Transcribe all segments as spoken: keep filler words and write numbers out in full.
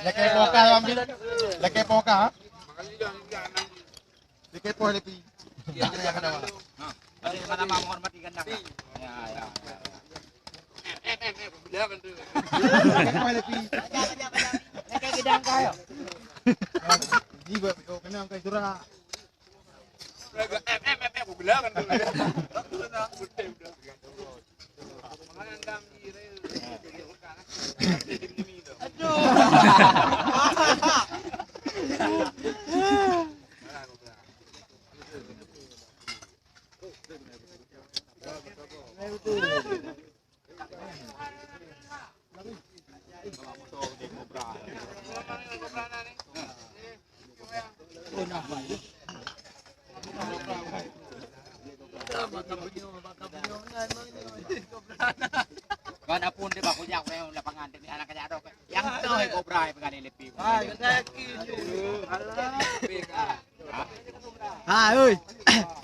Lakèe poh ka ambil. Lakèe poh ka. Lakèe poh lepi. Sama-sama menghormati gandang. Ya, ya, ya. Lakèe poh lepi. Lakèe gidang ka, yo. Ji buat kena angkai surah. Kon apun di baku jak lapangan di anak kajak dok. Yang tu kobra yang pegang lepi. Ha, oi.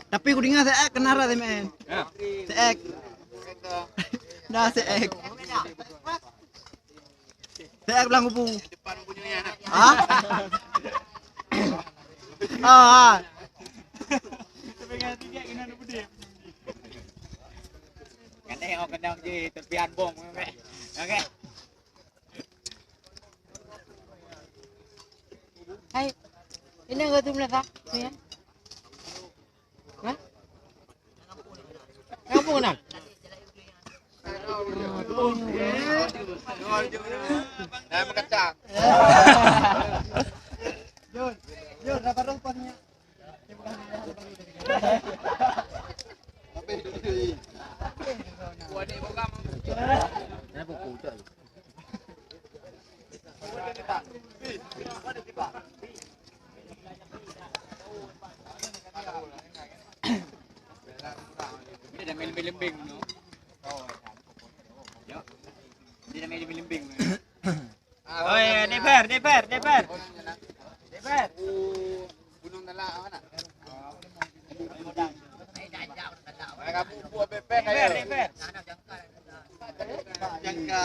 Tapi ku dengar seek kena rasa main. Seek. Dah seek. Seek belang kubu. Ha? Ah, ah. Kan tengok kena je tepian bom. Okey. Hai. Ini enggak tu melasa. Ya. Hah? Kampung nan? Dah mengecam. Jun, Jun, berapa roh pasnya? Kenapa kau tak? Dia dah main lembing-lembing tu. Ya. Dia dah main lembing-lembing tu. Oh ya, deper, deper, deper. Deper. Gunung Talak mana? Deper, deper. Jangka.